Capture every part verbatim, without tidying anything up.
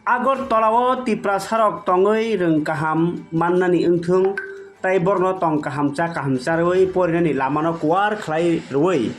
Agartala o Tiprasarok tongwi rwng kaham mannani wngthung tei borokno tong kaham cha kaham charwi porinani lamano kuar khlai rwui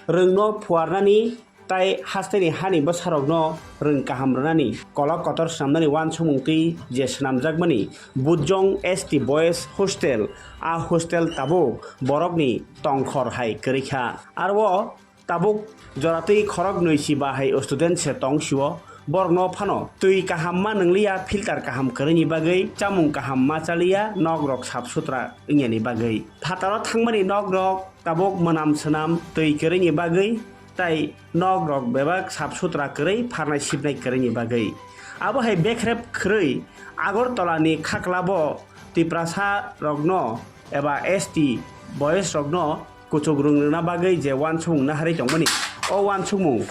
rwngno phuarnani tei hasteni hani bwsarokno rwng kaham rwnani kolok kotor swnamnani uansukmung twi je swnamjakmani Bujong S T Boys Hostel, a hostel tabuk borokni tongkhor hai kwrwi kha. Aro tabuk joratwi khorok nwi si ba hai student se tong sio. Borokno phano twi kaham ma nwngliya, filter kaham kwrwini bagwi, chamung kaham ma chaliya, nok rok sap sutra wngyani bagwi. Phataro thangmani nok rok tabuk mwnam swnam twi kwrwini bagwi, tai nok rok bebak sap sutra kwrwi, pharnai sibnai kwrwini bagwi. Abo hai bekrep khwrwi Agartala ni khaklabo Tiprasa rokno eba S T boys rokno kuchuk rwng rwna bagwi je uansukmung naharwi tongmani, o uansukmung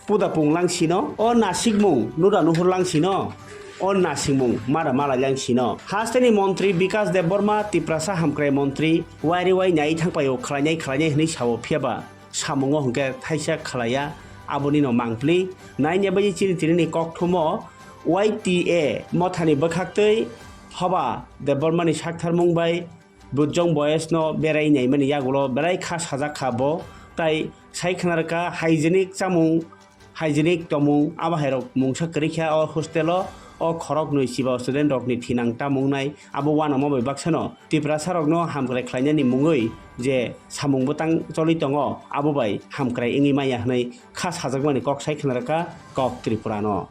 puda pung lang sino, o nasikmung nuda nuhur lang sino, o nasikmung mada malai lang sino. Hasteni montri Bikas Debbarma, Tiprasa hamkrai montri, wairi wai nai thangpaio khlainai khlainai hwnwi sao, phiyaba samungo hwnkhe thaisa khlaiya, abonino mangpli. Nainebagwi chini tinini kokthumo Y T A mothani bwkhaktwi Hoba Debbarmani saktharmung bai Bujong Boys no berai naimani yagulo belai kha sajak kha bo, tai sai khna rwkha hygienic chamung, hygienic tongmung, abo hai rok mungsa kwrwi kha o hostel o. O khorok nwi chiba student rok ni thinang tamung nai abo uanama bai baksa no Tiprasa rok no hamkrai khlainani mungwi je samung bwtang choli tongo, abo bai hamkrai wngwi manya hwnwi kha sajakmani kok sai khna rwkha Kok Tripura no.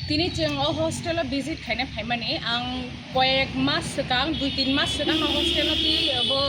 Tini chwng o hostel o visit khaina phaimani, ang koyek mas swkang, dui tin mas swkang no hostel o twi bo,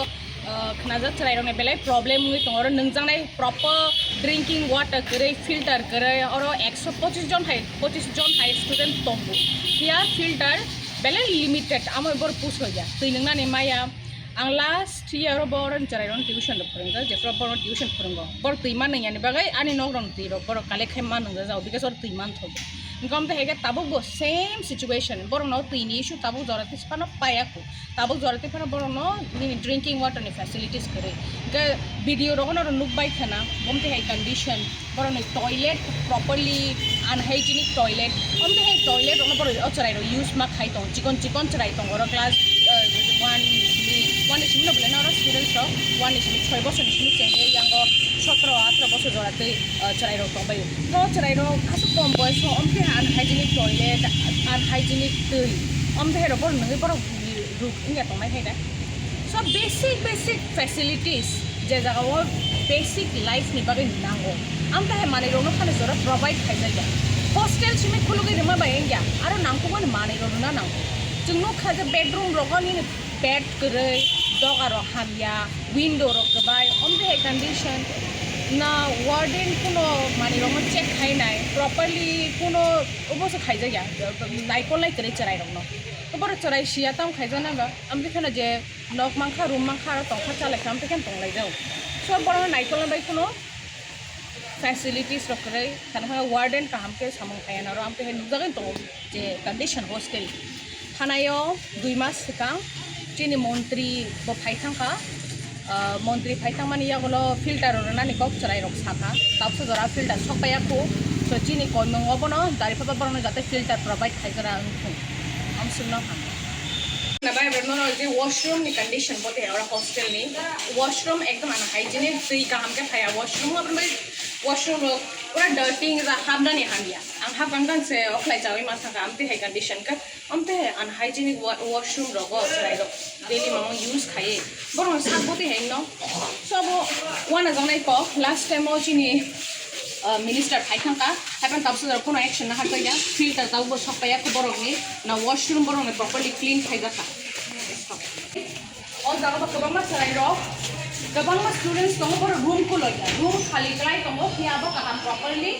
uh, khnajak chwrai rok ni belai problem wngwi tongo. Oro nwngjaknai proper drinking water kwrwi, filter kwrwi, oro ekso pochis jon hai, pochis jon hai student tongo. Phiya filter belai limited, amo bor pusoya, twi nwngnani maya. Ang last year o borok chwrai rok tuition rok phwrwngjak, jephru borok tuition phwrwngo, borok twi man nwngyani bagwi ani nok rok twi rok borok collect khai man nwngjak, because oro twi man thogo. Hwnkhe omo hai khe tabuk bo same situation, borok no twi ni issue tabuk jora twi phano paiya kho, tabuk jora twi phano borok no nini drinking water ni facilities kwrwi. Hwnkhe video rok no nuk bai khana, omo hai condition. Borokni toilet properly unhygienic toilet. Omo hai toilet rokno borok o chwrai rok use ma khai tongo. Chikon chikon chwrai tongo oro class, uh, one ni simi, one ni simi no belai na oro students rok one ni simi choi bosor ni simi chengwi yango sotro atro bosor jora twi, uh, chwrai rok tongbai. To chwrai rok aswk kom boyes o omo hai unhygienic toilet, unhygienic twi. Omo hai rok borok nungwi borok ruk wngya tongnai hai da. So basic basic facilities je jaga o basic life ni bagwi nango, amtwi hai manwi rokno phano jora provide khaijak ya. Hostel simi khulugwi rwma bai wngya, aro nangkukmani manwi rok rwna nango. Chwng nukha je bedroom rogo nini bed kwrwi, doga rok hamya, window rok kwbai, amtwi hai condition na warden kuno manwi rokno check khainai properly kuno obo se khaijak ya, naikolnai kwrwi chwrai rokno. Borok chwrai siya tamo khaijak nai ba, amtwi kheno je nok mankha, room mankha, aro tongkha, chalaikha, amtwi kheno tonglaijao. So borokno naikolna bai kheno facilities rok kwrwi, khana khana warden kaham khe samung khaiya naro, amtwi hai nukjagwi tongo je condition hostel. Thanaio dui mas swkang chini montri bo phai thangkha. Ah, montri phai thangmani yagulo filter rwnani kok chwrai rok sakha, tabuksa jora filter sok paiya khu. So chini koimung obono dari phaba borokno jate filter provide khaijak wng thung, ang swngno kha. Na bai bai nono je washroom ni condition bo te ora hostel ni washroom ekdom unhygienic, twi kaham khe phaiya washroom, abo bai washroom rok pura dirty wngya, habnani hamya. Ang hap kang kang se okhlai chawi ma thangkha, amtwi hai condition khe. Amtwi hai unhygienic wa-, washroom rogo chwrai rok daily mamo use khaiwi borok no sak botwi hai no. So abo uanajaknai kok last time o chini, uh, minister phai thangkha, haiphano tabuksa jora phano action naharjakya, filter tabukbo sok paiya kho borokni, na washroom borokni properly clean khaijakha. O jaga bo kwbangma chwrai rok, kwbangma students tongo, borok room kuloiya, room khali kwlai tongo, phiya bo kaham properly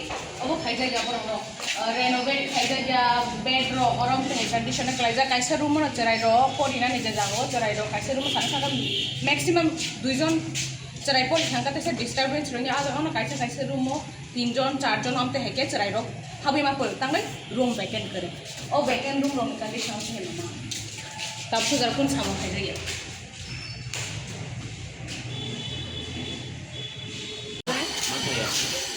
obo khaijakya borok rok. Uh, renovate khaijakya bed rok, oro wngkha condition khlaijak. Kaisa room o chwrai rok porinani je jaga o chwrai rok kaisa room o sana sana maximum dui jon chwrai pori thangkha, teisa disturbance rwngya. Ah jaga o kaisa kaisa room o tin jon char jon amtwi hai khe chwrai rok habwi ma pori tangwi room vacant kwrwi. O vacant room rok ni condition khe lama tabuksa jora kun samung khaijakya.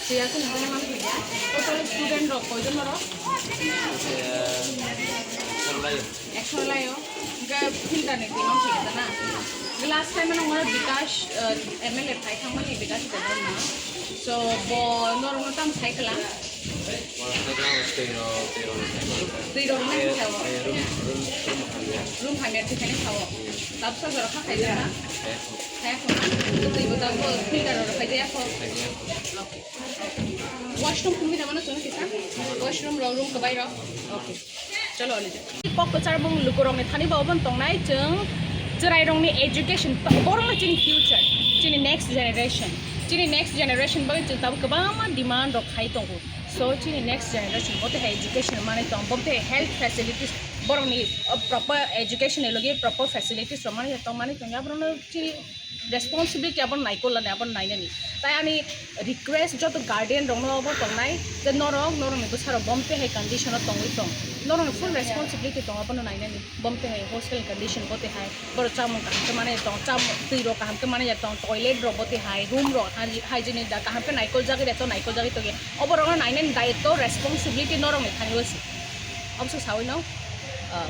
Siya khe nokha nang khe ya. Total student rok koijon oro? Ekshor lai. Ekshor lai o. Hingke filter ni twi mang thik na? Last time ano oro Bikash, eh, M L A phai thangmani Bikash Debbarma. So, bo norokno tam sai kala? Twi rok nang khe o. Room hamya thik khe o. Tabsa jora kha khai jana? Khai kho na? Twi bo tabuk filter rok khai jaya kho? Washroom phunugwi tongmano chwng kisa? Washroom rok, room kwbai rok? Okay. Chalo, ani kok kwchar mung lukurokni thani bo obon tongnai chwng chwrairokni education, borokno chini future, chini next generation, chini next generation bagwi chwng tabuk kwbangma demand rok khai tongo. So, chini next generation bo tei hai education manwi tong, bo tei health facilities, borokni, uh, proper education ni logi proper facilities rok manwi tong, manwi tong, aborokno chini responsibility abo naikol lani, abo nainani. Tai ani request joto guardian rokno abo tongnai je norok, norokni bwsarok bom tei hai condition o tongwi tong. Norokni full responsibility tong abono nainani. Bom tei hai hostel condition bo tei hai. Borok chamung kaham khe manwi tong, chamung twi rok kaham khe manwi tong, toilet rok bo tei hai, room rok, hygiene da kaham khe naikol jagwi da to naikol jagwi tongya. Oborokno nainani daitw responsibility norokni thani o se. Abso sawi no, ah,